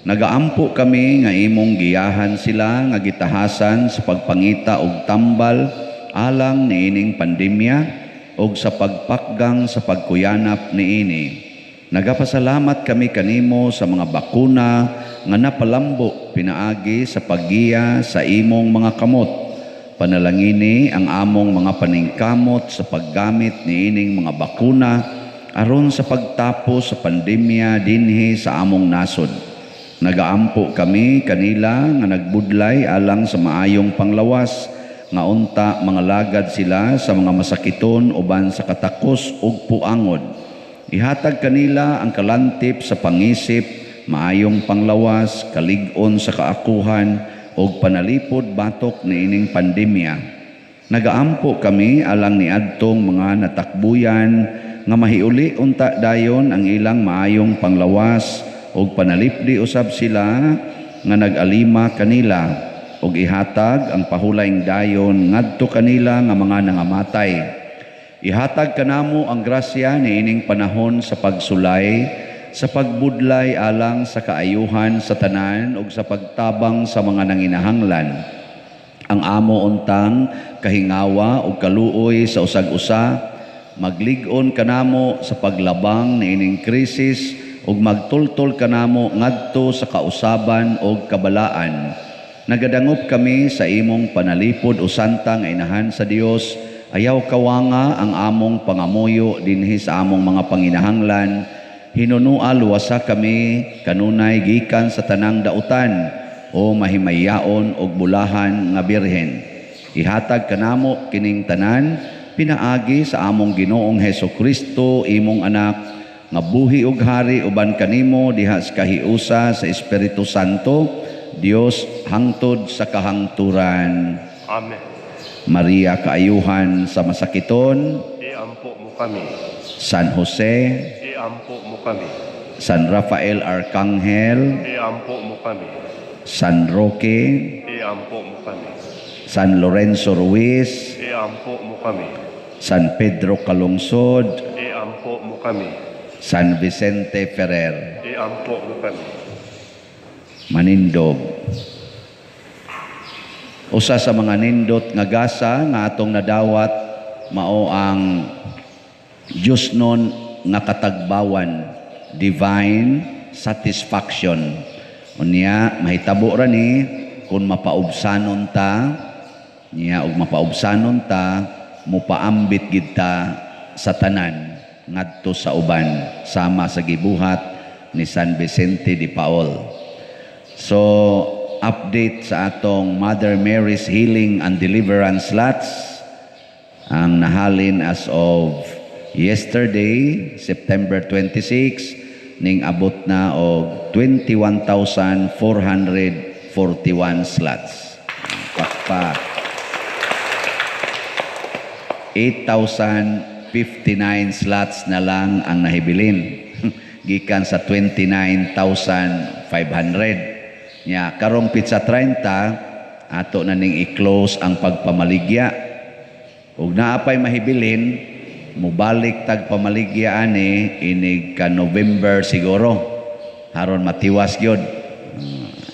[SPEAKER 2] Nagaampo kami nga imong giyahan sila nga gitahasan sa pagpangita og tambal alang niining pandemya ug sa pagpakgang sa pagkuyanap niini. Nagapasalamat kami kanimo sa mga bakuna nga napalambo pinaagi sa paggiya sa imong mga kamot. Panalangini ang among mga paningkamot sa paggamit niining mga bakuna aron sa pagtapos sa pandemya dinhi sa among nasod. Nagaampo kami kanila nga nagbudlay alang sa maayong panglawas nga unta mga lagad sila sa mga masakiton uban sa katakos ug puangod. Ihatag kanila ang kalantip sa pangisip, maayong panglawas, kalig-on sa kaakuhan ug panalipod batok niining pandemya. Nagaampo kami alang niadtong mga natakbuyan nga mahiuli unta dayon ang ilang maayong panglawas ug panalipdi usab sila nga nag-alima kanila ug ihatag ang pahulayng dayon ngadto kanila nga mga nangamatay. Ihatag kanamo ang grasya niining panahon sa pagsulay, sa pagbudlay alang sa kaayuhan sa tanan ug sa pagtabang sa mga nanginahanglan. Ang amo untang kahingawa ug kaluoy sa usag-usa, maglig-on kanamo sa paglabang niining krisis ug magtultol kanamo ngadto sa kausaban ug kabalaan. Nagadangop kami sa imong panalipod o santa nga inahan sa Dios. Ayaw kawanga ang among pangamuyo dinhi sa among mga panginahanglan. Hinunua luwasa kami kanunay gikan sa tanang dautan o mahimayaon og bulahan nga birhen. Ihatag kanamo kining tanan pinaagi sa among Ginoong Heso Kristo, imong anak, nga buhi ug hari uban kanimo diha sa kahiusa sa Espiritu Santo, Dios hangtod sa kahangturan.
[SPEAKER 1] Amen.
[SPEAKER 2] Maria kaayuhan sa masakiton,
[SPEAKER 1] Iampo mo kami.
[SPEAKER 2] San Jose,
[SPEAKER 1] Iampo mo kami.
[SPEAKER 2] San Rafael Arcangel,
[SPEAKER 1] Iampo mo kami.
[SPEAKER 2] San Roque,
[SPEAKER 1] Iampo mo kami.
[SPEAKER 2] San Lorenzo Ruiz,
[SPEAKER 1] Iampo mo kami.
[SPEAKER 2] San Pedro Calungsod,
[SPEAKER 1] Iampo mo kami.
[SPEAKER 2] San Vicente Ferrer.
[SPEAKER 1] Iampo mo kami.
[SPEAKER 2] Manindog. Usa sa mga nindot nga gasa nga atong nadawat mao ang Diyos nun nga katagbawan, divine satisfaction. Unya mahitabo ra ni kung mapaubsanon ta, niya og mapaubsanon ta, mupaambit gid ta sa tanan ngadto sa uban, sama sa gibuhat ni San Vicente de Paul. So, update sa atong Mother Mary's Healing and Deliverance Slots ang nahalin as of yesterday, September 26, ning abot na og 21,441 slots. Pakpak. 8,059 slots na lang ang nahibilin gikan sa 29,500. Nya karong petsa 30 ato na ning i-close ang pagpamaligya. Ug naa pay mahibilin, mubalik tag pamaligya ani inig ka November siguro. Haron matiwas gyud.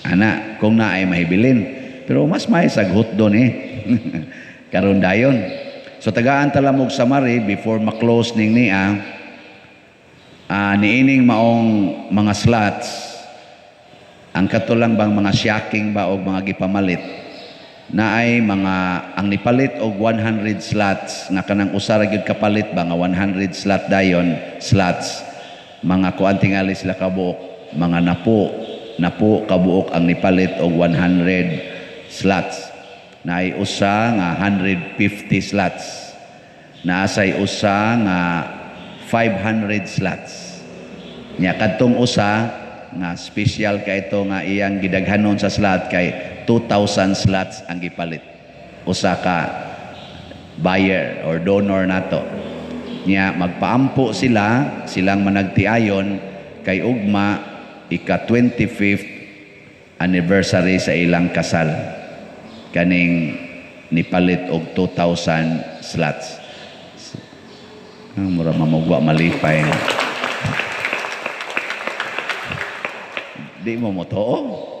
[SPEAKER 2] Ana, kung naay mahibilin. Pero mas may saghot doon eh. Karon dayon. So tagaan talamog sa mari before ma-close ning niya, niining maong mga slots, ang katulang bang mga shocking ba og mga gipamalit, naay mga ang nipalit og 100 slots nga kanang usa ra gyud kapalit ba nga 100 slot dayon slots, mga kuan tingali sila kabuok, mga napo kabuok ang nipalit og 100 slots. Naay usa nga 150 slots. Naasay usa nga 500 slots. Nya kadtong usa nga special kay ito nga iyang gidaghanon sa slot kay 2,000 slots ang gipalit. Usa ka buyer or donor nato. Nya magpaampo sila, silang managtiayon kay ugma ika 25th anniversary sa ilang kasal. Kaning nipalit og 2,000 slots. Ah, mura mamugwa malipay. Di mo motoo.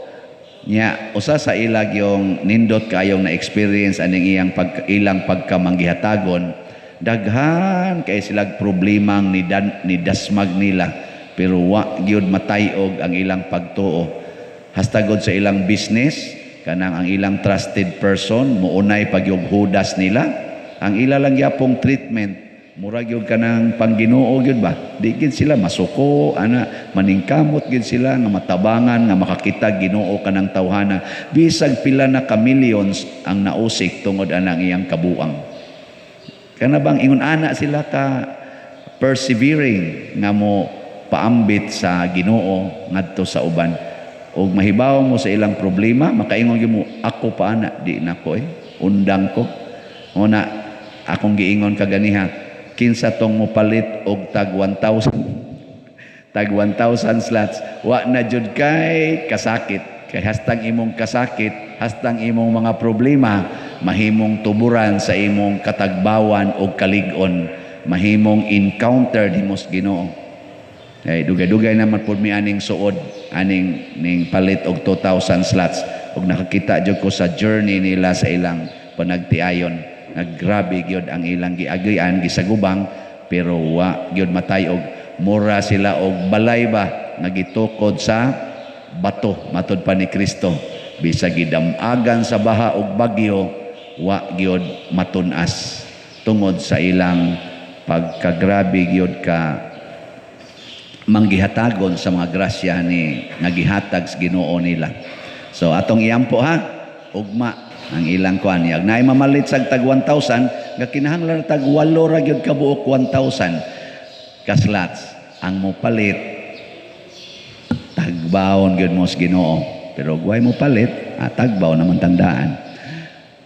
[SPEAKER 2] Nya usa sa ilag yung nindot kayong na experience aning iyang pag, ilang pagkamanggihatagon, daghan kay silag problemang ni, dan, ni dasmag nila pero wa gyud matayog ang ilang pagtuo. Hastagod sa ilang business, kanang ang ilang trusted person muunay pagyog hudas nila, ang ila lang gyapong treatment murag gyud kanang pangginoo gyud ba, di gyud sila masuko ana, maningkamot gyud sila nga matabangan nga makakita Ginoo kanang tawhana bisag pila na ka millions ang nausik tungod anang iyang kabuang. Kana bang ingon ana sila ka persevering nga mo paambit sa Ginoo ngadto sa uban, ug mahibaw mo sa ilang problema, makaingon gyud mo, ako pa ana, di na ko undang ko. Una akong giingon kaganiha, kinsa tong mopalit og tag 1,000 tag 1,000 slots, wa na jud kay kasakit, kay hastang imong kasakit, hastang imong mga problema mahimong tuburan sa imong katagbawan og kalig-on, mahimong encounter nimo sa Ginoo. Kay dugay-dugay naman pud mi aning suod aning ning palit og 2,000 slots, ug nakakita jud ko sa journey nila sa ilang panagtiayon. Naggrabe gyud ang ilang giagyan, gisagubang, pero wa gyud matayog. Mura sila og balay ba nga gitukod sa bato, matod pa ni Kristo. Bisag gidamagan sa baha og bagyo, wa gyud matun-as tungod sa ilang pagkagrabe gyud ka manggihatagon sa mga grasya ni nga gihatag sa Ginoo nila. So atong iampo ha, ugma ang ilang kuan. Yag naay mamalit sa tag 1,000 nga kinahanglan tag 8 ra gyud ka buok 1,000 ka slots ang mopalit, tagbaon gyud mo sa Ginoo. Pero guway mo palit, tagbaw naman tandaan.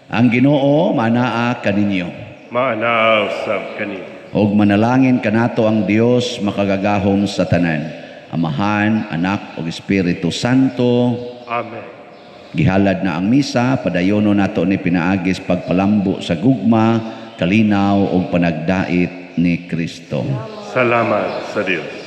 [SPEAKER 2] Ang Ginoo manaa kaninyo.
[SPEAKER 1] Maanaa usab kanimo.
[SPEAKER 2] Og manalangin kanato ang Dios makagagahom sa tanan, Amahan, Anak ug Espiritu Santo.
[SPEAKER 1] Amen.
[SPEAKER 2] Gihalad na ang misa, padayono nato ni pinaagis pagpalambo sa gugma, kalinaw ug panagdait ni Kristo.
[SPEAKER 1] Salamat sa Dios.